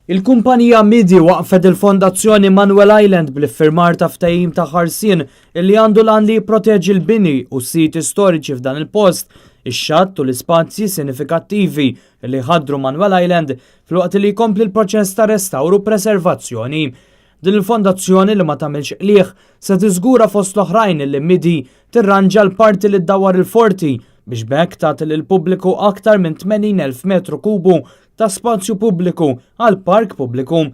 Il-kumpanija Midi waqfet il-Fondazzjoni Manuel Island bl-iffirmar ta' ftehim ta' ħarsien illi għandu l-għan li jipproteġi l-bini u s-siti storiċi f'dan il-post, ix-xatt u l-ispazji sinifikattivi li jħaddru Manuel Island filwaqt li jkompli l-proċess ta' restawr u preservazzjoni. Din il-fondazzjoni li ma tagħmilx qligħ se tiżgura fost l-oħrajn li Midi tirranġa l-parti li ddawwar il-forti biex b'hekk tagħti lill-pubbliku aktar minn 80,000 metru kubu ta' spazju pubbliku għal park pubbliku.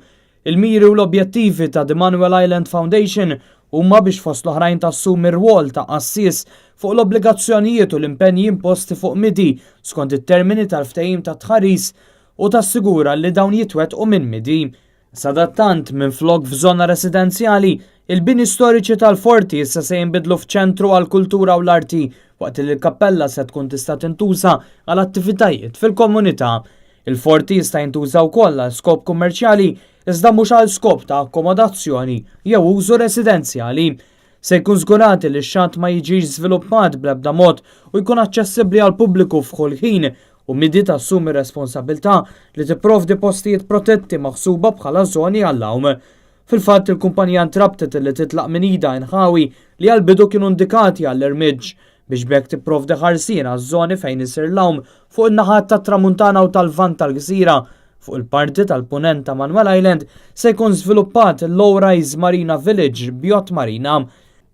Il-miri u l-objettivi ta' The Manuel Island Foundation huma biex fost l-oħrajn tassumi rwol ta' għassies fuq l-obbligazzjonijiet u l-impenji imposti fuq Midi skont it-termini tal-ftehim ta' tħaris u tassigura li dawn jitwettqu minn Midi. Sadattant, minflok f'żona residenzjali, il-bini storiċi tal-forti issa se jinbidlu f'ċentru għall-kultura u l-arti waqt li l-kappella se tkun tista' tintuża għal attivitajiet fil-komunità. Il-forti jista' jintuża wkoll għal skop kummerċjali iżda mhux għal skop ta' akkomodazzjoni jew użu residenzjali. Se jkun żgurat li x-xatt ma jiġix żviluppat bl-ebda mod u jkun aċċessibbli għall-pubbliku f'kull ħin u Midi tassumi r-responsabbiltà li tipprovdi postijiet protetti maħsuba bħala żoni għall-għawm. Fil-fatt, il-kumpanija ntrabtet li titlaq minn idha inħawi li għall-bidu kienu indikati għall-irmiġġ biex b'hekk tipprovdi ħarsien għaż-żoni fejn isir l-għawm fuq in-naħat tat-Tramuntana u tal-Lvant tal-gżira. Fuq il-parti tal-Punent ta' Manuel Island se jkun żviluppat il-Low Rise Marina Village b'yacht marina.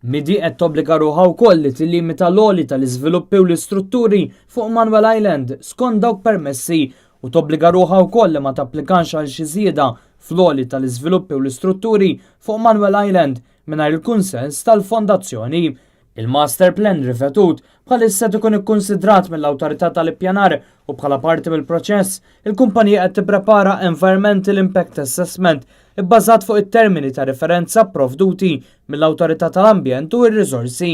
Midi qed tobbliga ruħha wkoll li tillimita l-għoli tal-iżviluppi u l-istrutturi fuq Manuel Island skont dawk permessi u tobbliga ruħha wkoll li ma tapplikax għal xi żieda fl-għoli tal-iżviluppi u l-istrutturi fuq Manuel Island mingħajr il-kunsens tal-Fondazzjoni. Il-Master Plan rivedut bħalissa qed ikun ikkunsidrat mill-Awtorità tal-Ippjanar u bħala parti mill-proċess, il-kumpanija qed tipprepara Environmental Impact Assessment ibbażat fuq it-termini ta' referenza pprovduti mill-Awtorità tal-Ambjent u r-Riżorsi.